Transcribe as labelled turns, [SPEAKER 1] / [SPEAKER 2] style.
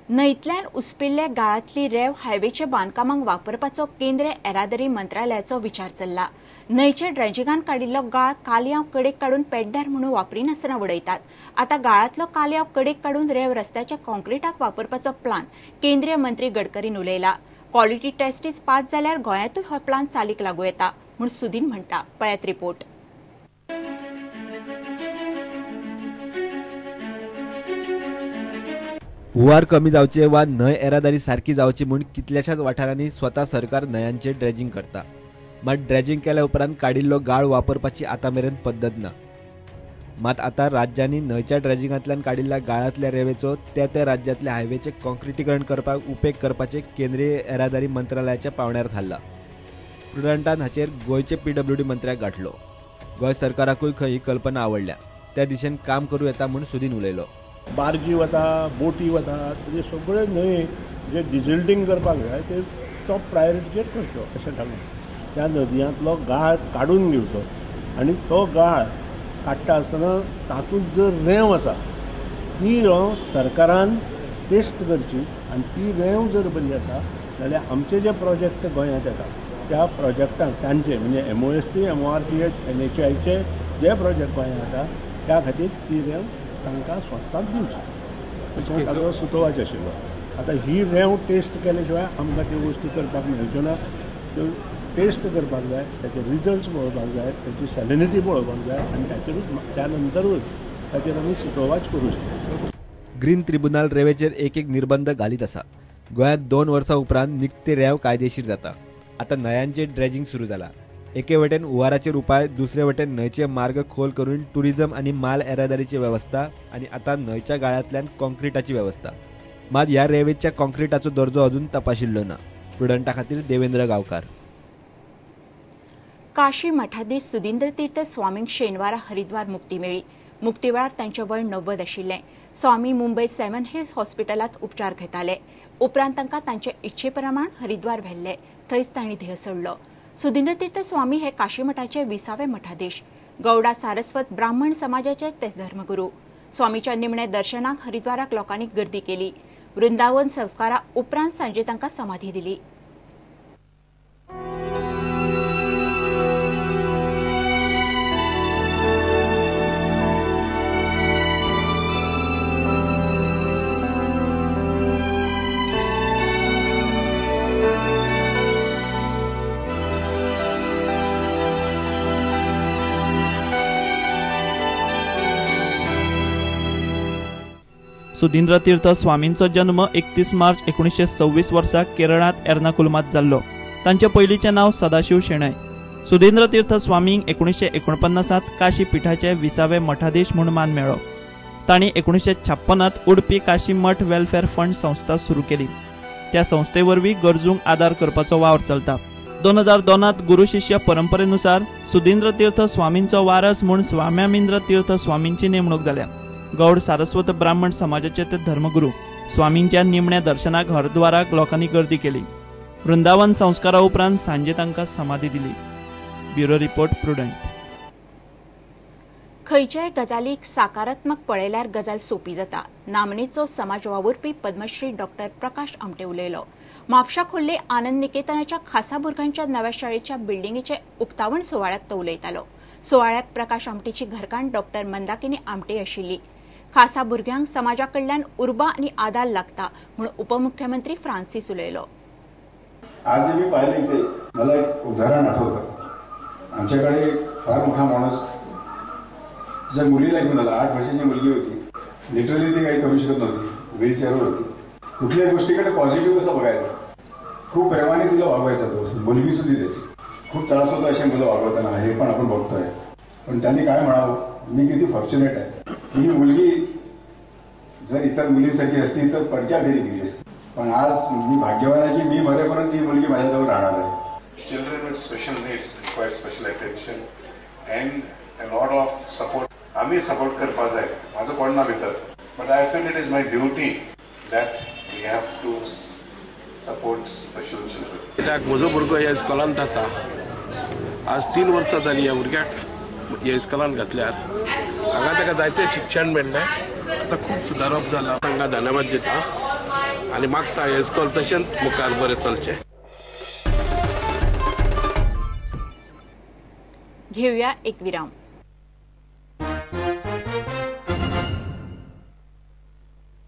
[SPEAKER 1] न्हंयतल्यान उसपिल्ल्या गाळांतली रेंव हायवेच्या बांदकामाक वापरपाचो केंद्रीय येरादारी मंत्रालयाचो विचार चल्ला. न्हंयच्या ड्रेजिंगान काडिल्लो गाळ कालयांव कडेक काडून पेड्ड्यार म्हणून वापरिनासतना उडयतात. आतां गाळांतलो कालयांव कडेक काडून रेंव रस्त्याच्या कॉन्क्रिटाक वापरपाचो प्लान केंद्रीय मंत्री गडकरीन उलयला. क्वॉलिटी टेस्टीस पास जाल्यार गोंयांतूय हो प्लान चालीक लागू येता म्हूण सुदीन म्हणटा. पळयात रिपोर्ट.
[SPEAKER 2] हुंवार कमी जावचे वा न्हंय येरादारी सारकी जावची म्हूण कितल्याशाच वाठारांनी स्वता सरकार न्हंयांचें ड्रेजिंग करता. मात ड्रेजिंग केल्या उपरांत काडिल्लो गाळ वापरपाची आतां मेरेन पद्दत ना. मात आतां राज्यांनी न्हंयच्या ड्रेजिंगांतल्यान काडिल्ल्या गाळांतल्या रेंवेचो त्या त्या राज्यांतल्या हायवेचें कॉन्क्रिटीकरण करपाक उपेग करपाचें केंद्रीय येरादारी मंत्रालयाच्या पांवड्यार थारला. प्रुडंटान हाचेर गोंयचे पीडब्ल्यूडी मंत्र्याक गांठलो. गोंय सरकाराकूय खंय ही कल्पना आवडल्या, त्या दिशेन काम करूं येता म्हूण सुदीन उलयलो.
[SPEAKER 3] बार्जी वता, बोटी वता, म्हणजे सगळे न्हंय जे डिझल्टींग करपाक जाय ते टॉप प्रायोरिटीचेर करच्यो अशें थारलें. त्या नदयांतलो गाळ काडून घेवचो आनी तो गाळ काडटा आसतना तातूंत जर रेंव आसा ती रेंव सरकारान टेस्ट करची आनी ती रेंव जर बरी आसा जाल्यार आमचे जे प्रोजेक्ट गोंयांत येता त्या प्रोजेक्टांक तांचे म्हणजे MOST, MORTH, NHAIचे जे प्रोजेक्ट गोंयांत येता त्या खातीर ती रेंव तांकां स्वस्तात दिवची अशें ताजो सुचोवपाचें आशिल्लो. आतां ही रेंव टेस्ट केले शिवाय आमकां त्यो वस्तू करपाक मेळच्यो ना. त्यो टेस्ट करपाक जाय, ताचे रिजल्ट्स पळोवपाक जाय, ताची सॅलिनिटी पळोवपाक जाय आनी ताचेरूच त्या नंतरूच ताचेर आमी सुचोवपाच करूं शकता.
[SPEAKER 2] ग्रीन ट्रिब्युनल रेंवेचेर एक एक निर्बंध घालीत आसा. गोंयांत 2 वर्सां उपरांत निकती रेंव कायदेशीर जाता. आतां न्हंयांचेर ड्रेजिंग सुरू जाला. एके वटेन हुंवाराचेर उपाय, दुसरे वटेन न्हंयचे मार्ग खोल करून टुरिझम आनी माल येरादारीची वेवस्था आनी आतां न्हंयच्या गाळांतल्यान कॉन्क्रिटाची वेवस्था. मात ह्या रेंवेच्या कॉन्क्रिटाचो दर्जो अजून तपाशिल्लो ना. प्रुडंटा खातीर देवेंद्र गांवकार.
[SPEAKER 1] काशी मठाधीश सुधींद्र तीर्थ स्वामींक शेनवारा हरिद्वार मुक्ती मेळ्ळी. मुक्ती वेळार तांचें वय 90 आशिल्लें. स्वामी मुंबय 7 हिल्स हॉस्पिटलांत उपचार घेताले. उपरांत तांकां तांचे इच्छे प्रमाण हरिद्वार व्हेल्ले. थंयच तांणी ध्येय सोडलो. सुधींद्र तीर्थ स्वामी हे काशी मठाचे 20वे मठाधीश. गौडा सारस्वत ब्राह्मण समाजाचे ते धर्मगुरू. स्वामीच्या निमण्या दर्शनाक हरिद्वाराक लोकांनी गर्दी केली. वृंदावन संस्कारा उपरांत सांजे तांकां समाधी दिली.
[SPEAKER 4] सुधींद्र तीर्थ स्वामींचो जन्म 31 मार्च 1926 वर्सा केरळांत एर्नाकुलमांत जाल्लो. तांचे पयलींचें नांव सदाशिव शेणै. सुधींद्र तीर्थ स्वामींक 1949 काशी पिठाचे 20वे मठाधीश म्हूण मान मेळ्ळो. तांणी 1956 उडपी काशी मठ वेलफेअर फंड संस्था सुरू केली. त्या संस्थे वरवीं गरजूंक आदार करपाचो वावर चलता. 2002 गुरु शिष्य परंपरेनुसार सुधींद्र तीर्थ स्वामींचो वारस म्हूण स्वाम्यामिंद्र तीर्थ स्वामींची नेमणूक जाल्या. गौड सारस्वत ब्राह्मण समाजाचे ते धर्मगुरू. स्वामींच्या निमण्या दर्शनाक हरद्वाराक लोकांनी गर्दी केली. वृंदावन संस्कारा उपरांत सांजे तांकां समाधी दिली. Bureau report, Prudent.
[SPEAKER 1] खंयच्याय गजालीक सकारात्मक पळयल्यार गजाल सोपी जाता. नामनेचो समाज वावुरपी पद्मश्री डॉक्टर प्रकाश आमटे उलयलो. म्हापशा खोर्ले आनंद निकेतनाच्या खासा भुरग्यांच्या नव्या शाळेच्या बिल्डिंगेचे उक्तावण सुवाळ्याक तो उलयतालो. सुवाळ्याक प्रकाश आमटेची घरकान्न डॉक्टर मंदाकिनी आमटे आशिल्ली. खासा भुरग्यांक समाजा कडल्यान उर्बा आनी आदार लागता म्हूण उपमुख्यमंत्री फ्रांसिस उलयलो.
[SPEAKER 5] आज मी पाहिलं इथे मला एक उदाहरण आठवतं. आमच्याकडे फार मोठा माणूस ज्या मुलीला घेऊन आला, 8 वर्षाची मुलगी होती, लिटरली ती काही करू शकत नव्हती, व्हीलचेअरवर होती. कुठल्याही गोष्टीकडे पॉझिटिव्ह कसं बघायचं, खूप प्रेमाने तिला वागवायचा तो, मुलगी सुद्धा त्याची. खूप त्रास होतो अशी मुलं वागवताना, हे पण आपण बघतोय. पण त्यांनी काय म्हणावं, मी किती फॉर्च्युनेट आहे की ही मुलगी जर इतर मुलींसारखी असती तर पडक्या घरी गेली असती, पण आज मी भाग्यवान आहे की मी मरेपर्यंत ही मुलगी माझ्याजवळ राहणार आहे.
[SPEAKER 6] Children with special needs require special attention and a lot of support. आम्ही सपोर्ट करपा जाय, म्हाजो कोण ना भितर, but I feel it is my duty that we have to support special children.
[SPEAKER 7] कित्याक म्हजो भुरगो ह्या इस्कॉलांत आसा, आज 3 वर्सां जालीं ह्या भुरग्याक ह्या इस्कॉलांत घातल्यार. हांगा ताका जायतें शिक्षण मेळ्ळें, आतां खूब सुदारप जालां. तांकां धन्यवाद दिता. आनी मागता हें इस्कॉल तशेंच मुखार बरें चलचें.
[SPEAKER 1] घेऊया एक विराम.